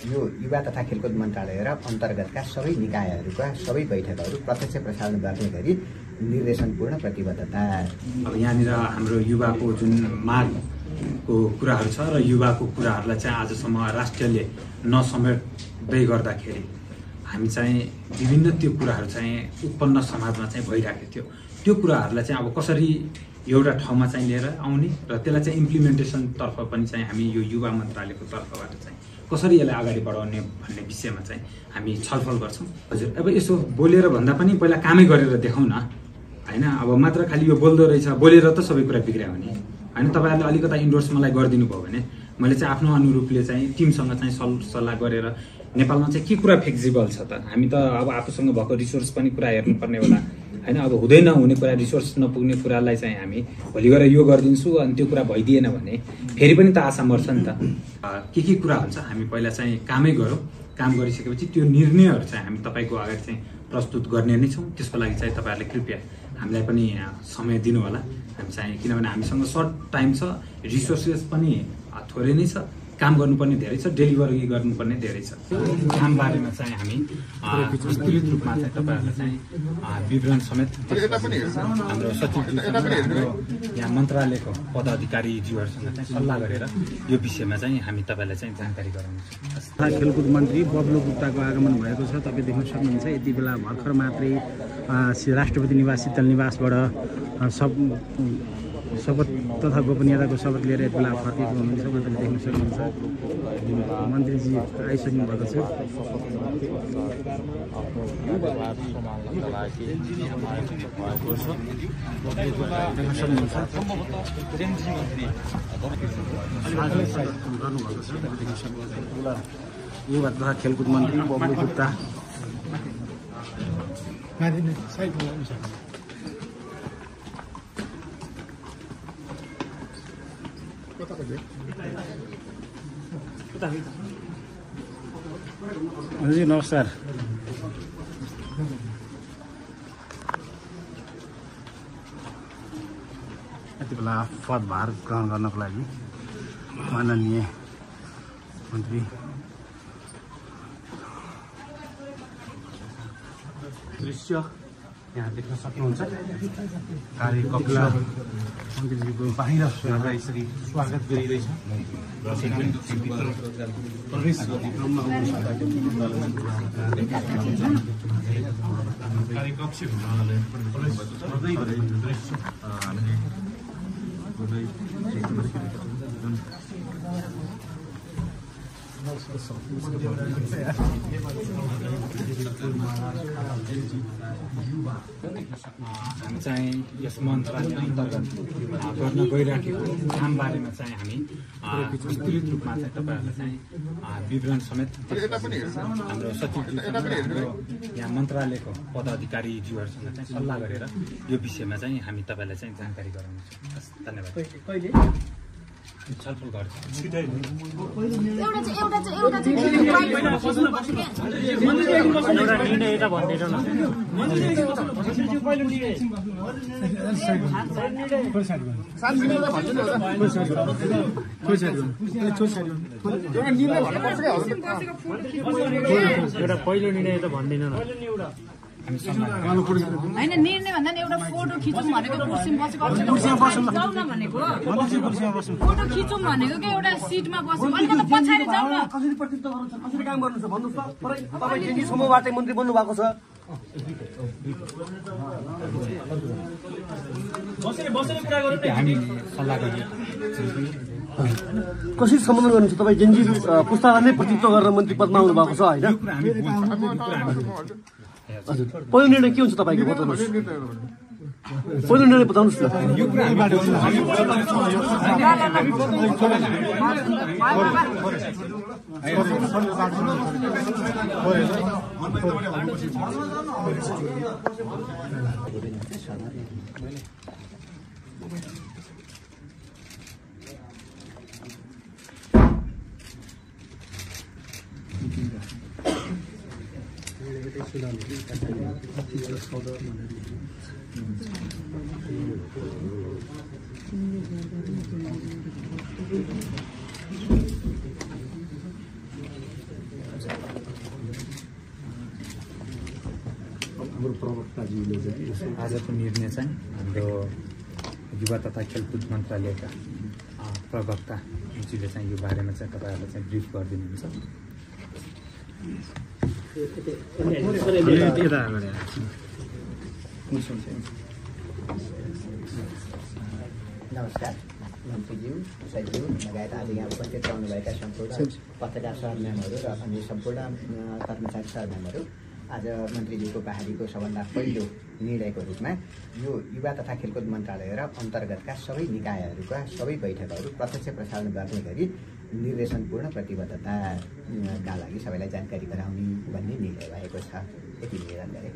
यो युवा तथा खेलकुद मन्त्रालय र अन्तर्गतका सबै निकायहरूका सबै बैठकहरू प्रत्यक्ष प्रसारण गर्ने गरी निर्देशनपूर्ण प्रतिबद्धता। अब यहाँनिर हाम्रो युवाको जुन मागको कुराहरू छ र युवाको कुराहरूलाई चाहिँ आजसम्म राष्ट्रले नसमेट्दै गर्दाखेरि हामी चाहिँ विभिन्न त्यो कुराहरू चाहिँ उत्पन्न समाजमा चाहिँ भइरहेको थियो। त्यो कुराहरूलाई चाहिँ अब कसरी एउटा ठाउँमा चाहिँ लिएर आउने र त्यसलाई चाहिँ इम्प्लिमेन्टेसनतर्फ पनि चाहिँ हामी यो युवा मन्त्रालयको तर्फबाट चाहिँ कसरी यसलाई अगाडि बढाउने भन्ने विषयमा चाहिँ हामी छलफल गर्छौँ। हजुर, अब यसो बोलेर भन्दा पनि पहिला कामै गरेर देखाउँ न, होइन? अब मात्र खालि यो बोल्दो रहेछ, बोलेर त सबै कुरा बिग्रियो भने होइन। तपाईँहरूले अलिकता इन्डोर्स मलाई गरिदिनु भयो भने मैले चाहिँ आफ्नो अनुरूपले चाहिँ टिमसँग चाहिँ सल्लाह गरेर नेपालमा चाहिँ के कुरा फिक्जिबल छ त, हामी त अब आफूसँग भएको रिसोर्स पनि कुरा हेर्नुपर्ने होला होइन। अब हुँदै नहुने कुरा, रिसोर्स नपुग्ने कुरालाई चाहिँ हामी भोलि गएर यो गरिदिन्छु अनि त्यो कुरा भइदिएन भने फेरि पनि त आशा मर्छ नि त। के कुरा हुन्छ, हामी पहिला चाहिँ कामै गरौँ। काम गरिसकेपछि त्यो निर्णयहरू चाहिँ हामी तपाईँको अगाडि चाहिँ प्रस्तुत गर्ने नै छौँ। त्यसको लागि चाहिँ तपाईँहरूले कृपया हामीलाई पनि समय दिनु होला। हामी चाहिँ किनभने हामीसँग सर्ट टाइम छ, रिसोर्सेस पनि थोरै नै छ, काम गर्नुपर्ने धेरै छ, डेलिभरी गर्नुपर्ने धेरै छ। काम बारेमा चाहिँ हामी विस्तृत रूपमा चाहिँ तपाईँहरूलाई चाहिँ विवरण समेत हाम्रो सचिवज्यूसँग यहाँ मन्त्रालयको पदाधिकारीज्यूहरूसँग चाहिँ सल्लाह गरेर यो विषयमा चाहिँ हामी तपाईँलाई चाहिँ जानकारी गराउनेछौँ। खेलकुद मन्त्री बब्लु गुप्ताको आगमन भएको छ, तपाईँ देख्न सक्नुहुन्छ। यति बेला भर्खर मात्रै राष्ट्रपति निवास शीतल निवासबाट शपथ तथा गोपनीयताको शपथ लिएर यति बेला फर्केको हुनुहुन्छ, उहाँले देख्न सक्नुहुन्छ। मन्त्रीजी आइसक्नु भएको छ। युवा तथा खेलकुद मन्त्री बब्लु गुप्ता हजुर, नमस्कार। यति बेला पदभार ग्रहण गर्नको लागि माननीय मन्त्री दृश्य यहाँ देख्न सक्नुहुन्छ। कार्यकक्ष मन्त्रीजीको बाहिर यसरी स्वागत गरिरहेछ। हामी चाहिँ यस मन्त्रालय अन्तर्गत गर्न गइराखेको काम बारेमा चाहिँ हामी विस्तृत रूपमा चाहिँ तपाईँहरूलाई चाहिँ विवरण समेत हाम्रो सचिवज्यूसँग यहाँ मन्त्रालयको पदाधिकारीज्यूहरूसँग चाहिँ सल्लाह गरेर यो विषयमा चाहिँ हामी तपाईँलाई चाहिँ जानकारी गराउनेछौँ। धन्यवाद। छलफल गर्छ। एउटा पहिलो निर्णय त भन्दैन न। होइन, निर्णय भन्दा नि एउटा फोटो खिचौँ भनेको कुर्सीमा बसेको जाउँ न भनेको, फोटो खिचौँ भनेको क्या एउटा सिटमा बस्यो अलिकति पछाडि जाउँ न। कसरी प्रतिनिधित्व गर्नुहुन्छ, कसरी काम गर्नुहुन्छ भन्नुहोस् त। तपाईँ केही समूहबाटै मन्त्री बन्नु भएको छ, हामी सल्लाह गर्ने कसरी सम्बोधन गर्नुहुन्छ? तपाईँ जेन्जी पुस्तालाई नै प्रतिनिधित्व गरेर मन्त्री पदमा आउनु भएको छ होइन? हजुर, पहिलो निर्णय के हुन्छ तपाईँको बताउनुहोस्। पहिलो निर्णय बताउनुहोस् न। आजको निर्णय चाहिँ हाम्रो युवा तथा खेलकुद मन्त्रालयका प्रवक्ताजीले चाहिँ यो बारेमा चाहिँ तपाईँहरूलाई चाहिँ ब्रिफ गरिदिनुहुन्छ। नमस्कार मन्त्रीज्यू, सचिव लगायत आज यहाँ उपस्थित रहनुभएका सम्पूर्ण पत्रकार सहम्यामहरू र अन्य सम्पूर्ण कर्मचारी सहम्यामहरू, आज मन्त्रीज्यूको पहाडीको सबभन्दा पहिलो निर्णयको रूपमा यो युवा तथा खेलकुद मन्त्रालय र अन्तर्गतका सबै निकायहरूका सबै बैठकहरू प्रत्यक्ष प्रसारण गर्ने गरी निर्देशनपूर्ण प्रतिबद्धताका लागि सबैलाई जानकारी गराउने भन्ने निर्णय भएको छ। यति निवेदन गरे।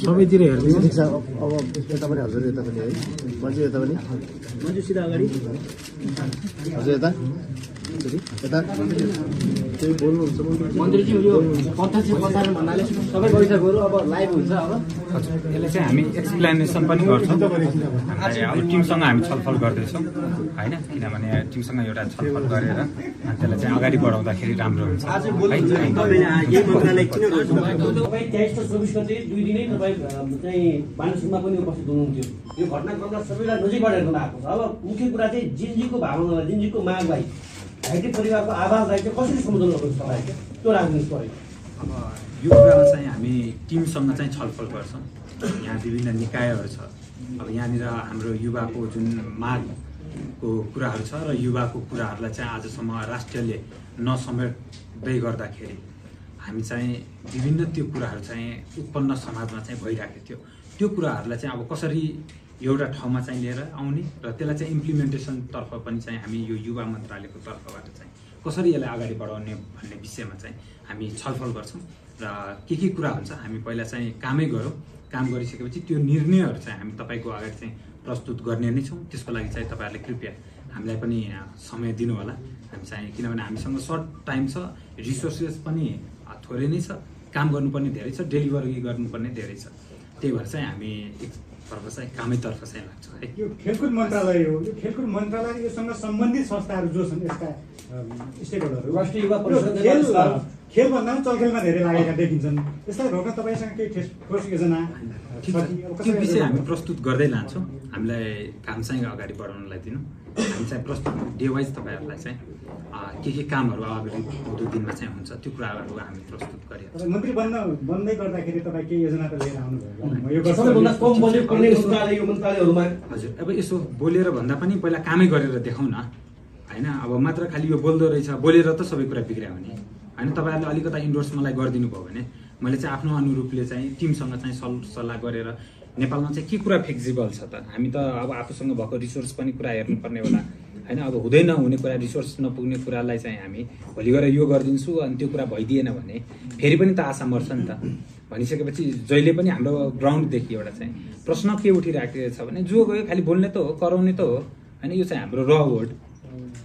सबैतिर हेर्दैछ। अब यता पनि हजुर, यता पनि है मन्त्री, यता पनि मन्त्री सिधा अगाडि हजुर, यता यता केही बोल्नुहुन्छ मन्त्रीजी? यो प्रत्यक्ष प्रसारण भन्नाले सबै बैठकहरू अब लाइभ हुन्छ। अब हजुर, यसलाई चाहिँ हामी एक्सप्लेनेसन पनि गर्छौँ। अब टिमसँग हामी छलफल गर्दैछौँ होइन, किनभने टिमसँग एउटा छलफल गरेर त्यसलाई चाहिँ अगाडि बढाउँदाखेरि राम्रो हुन्छ। तपाईँ 23 र 24 गते 2 दिनै तपाईँ चाहिँ बानेश्वरमा पनि उपस्थित हुनुहुन्थ्यो। यो घटनाक्रमलाई सबैलाई नजिकबाट हेर्नु भएको छ। अब मुख्य कुरा चाहिँ जिन्जीको भावनालाई, जिन्जीको मागलाई, घाइते परिवारको आवाजलाई चाहिँ कसरी सम्बोधन गर्नुहुन्छ तपाईँ? त्यो राख्नुहोस् पऱ्यो। अब यो कुरामा चाहिँ हामी टिमसँग चाहिँ छलफल गर्छौँ। यहाँ विभिन्न निकायहरू छ। अब यहाँनिर हाम्रो युवाको जुन मागको कुराहरू छ र युवाको कुराहरूलाई चाहिँ आजसम्म राष्ट्रले नसमेट्दै गर्दाखेरि हामी चाहिँ विभिन्न त्यो कुराहरू चाहिँ उत्पन्न समाजमा चाहिँ भइरहेको थियो। त्यो कुराहरूलाई चाहिँ अब कसरी एउटा ठाउँमा चाहिँ लिएर आउने र त्यसलाई चाहिँ इम्प्लिमेन्टेसनतर्फ पनि चाहिँ हामी यो युवा मन्त्रालयको तर्फबाट चाहिँ कसरी यसलाई अगाडि बढाउने भन्ने विषयमा चाहिँ हामी छलफल गर्छौँ। र के कुरा हुन्छ हामी पहिला चाहिँ कामै गरौँ। काम गरिसकेपछि त्यो निर्णयहरू चाहिँ हामी तपाईँको अगाडि चाहिँ प्रस्तुत गर्ने नै छौँ। त्यसको लागि चाहिँ तपाईँहरूले कृपया हामीलाई पनि समय दिनु होला। हामी चाहिँ किनभने हामीसँग सर्ट टाइम छ, रिसोर्सेस पनि थोरै नै छ, काम गर्नुपर्ने धेरै छ, डेलिभरी गर्नुपर्ने धेरै छ। त्यही भएर चाहिँ हामी एकतर्फ चाहिँ कामैतर्फ चाहिँ लाग्छ है। यो खेलकुद मन्त्रालय हो। यो खेलकुद मन्त्रालय योसँग सम्बन्धित संस्थाहरू जो छन्, यसका स्टेकहोल्डरहरू, राष्ट्रिय युवा परिषद, खेलभन्दा पनि चलखेलमा धेरै लागेका देखिन्छन्। यसलाई रोक्न तपाईँसँग केही ठोस योजना? त्यो विषय हामी प्रस्तुत गर्दै लान्छौँ। हामीलाई काम चाहिँ अगाडि बढाउनलाई दिनु। हामी चाहिँ प्रस्तुत डे वाइज तपाईँहरूलाई चाहिँ के कामहरू अगाडि आउँदो दिनमा चाहिँ हुन्छ त्यो कुराहरू हामी प्रस्तुत गरिहाल्छौँ। मन्त्री बन्दै गर्दाखेरि तपाईँ केही योजना त लिएर आउनुभयो? हजुर, अब यसो बोलेर भन्दा पनि पहिला कामै गरेर देखाउँ न होइन। अब मात्र खालि यो बोल्दो रहेछ, बोलेर त सबै कुरा बिग्रियो भने होइन। तपाईँहरूले अलिकता इन्डोर्स मलाई गरिदिनु भयो भने मैले चाहिँ आफ्नो अनुरूपले चाहिँ टिमसँग चाहिँ सल्लाह गरेर नेपालमा चाहिँ के कुरा फ्लेक्सिबल छ त, हामी त अब आफूसँग भएको रिसोर्स पनि कुरा हेर्नुपर्ने होला होइन। अब हुँदै नहुने कुरा, रिसोर्स नपुग्ने कुरालाई चाहिँ हामी भोलि गएर यो गरिदिन्छु अनि त्यो कुरा भइदिएन भने फेरि पनि त आशा मर्छ नि त। भनिसकेपछि जहिले पनि हाम्रो ग्राउन्डदेखि एउटा चाहिँ प्रश्न के उठिरहेको छ भने जो गयो खालि बोल्ने त हो, कराउने त हो होइन। यो चाहिँ हाम्रो र वर्ड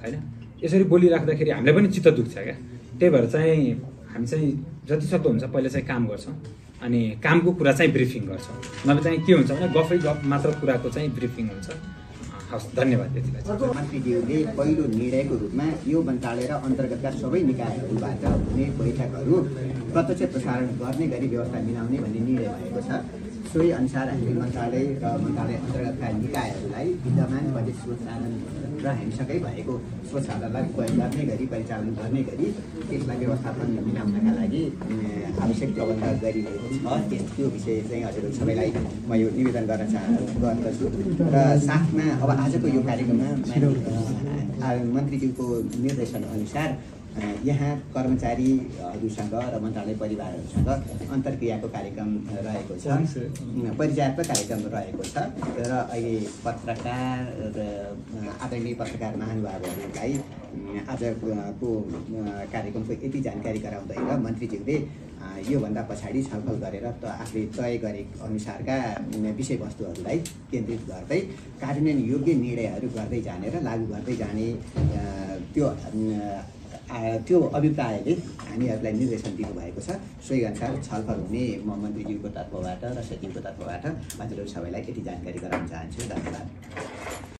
होइन। यसरी बोलिराख्दाखेरि हामीलाई पनि चित्त दुख्छ क्या। त्यही भएर चाहिँ हामी चाहिँ जतिसक्दो हुन्छ पहिला चाहिँ काम गर्छौँ अनि कामको कुरा चाहिँ ब्रिफिङ गर्छौँ। नभए चाहिँ के हुन्छ भने गफै गफ मात्र कुराको चाहिँ ब्रिफिङ हुन्छ। हस्, धन्यवाद। त्यतिलाई मन्त्रीज्यूले पहिलो निर्णयको रूपमा यो मन्त्रालय र अन्तर्गतका सबै निकायहरूबाट हुने बैठकहरू प्रत्यक्ष प्रसारण गर्ने गरी व्यवस्था मिलाउने भन्ने निर्णय भएको छ। सोही अनुसार हामीले मन्त्रालय र मन्त्रालय अन्तर्गतका निकायहरूलाई विद्यमान बजेट स्रोत साधन र हामीसँगै भएको स्रोत साधनलाई प्रयोग गर्ने गरी, परिचालन गर्ने गरी त्यसलाई व्यवस्थापन मिलाउनका लागि आवश्यक प्रबन्ध गरिरहेको छ। त्यो विषय चाहिँ हजुर सबैलाई म यो निवेदन गर्न गर्दछु। र साथमा अब आजको यो कार्यक्रममा मन्त्रीज्यूको निर्देशन अनुसार यहाँ कर्मचारीहरूसँग र मन्त्रालय परिवारहरूसँग अन्तर्क्रियाको कार्यक्रम रहेको छ, परिचयात्मक कार्यक्रम रहेको छ। र अहिले पत्रकार र आदरणीय पत्रकार महानुभावहरूलाई आजको कार्यक्रमको यति जानकारी गराउँदै र मन्त्रीज्यूले योभन्दा पछाडि छलफल गरेर आफूले तय गरे अनुसारका विषयवस्तुहरूलाई केन्द्रित गर्दै कार्यान्वयन योग्य निर्णयहरू गर्दै जाने र लागू गर्दै जाने त्यो अभिप्रायले हामीहरूलाई निर्देशन दिनुभएको छ। सोही अनुसार छलफल हुने म मन्त्रीज्यूको तर्फबाट र सचिवको तर्फबाट हजुरहरू सबैलाई यति जानकारी गराउन चाहन्छु। धन्यवाद।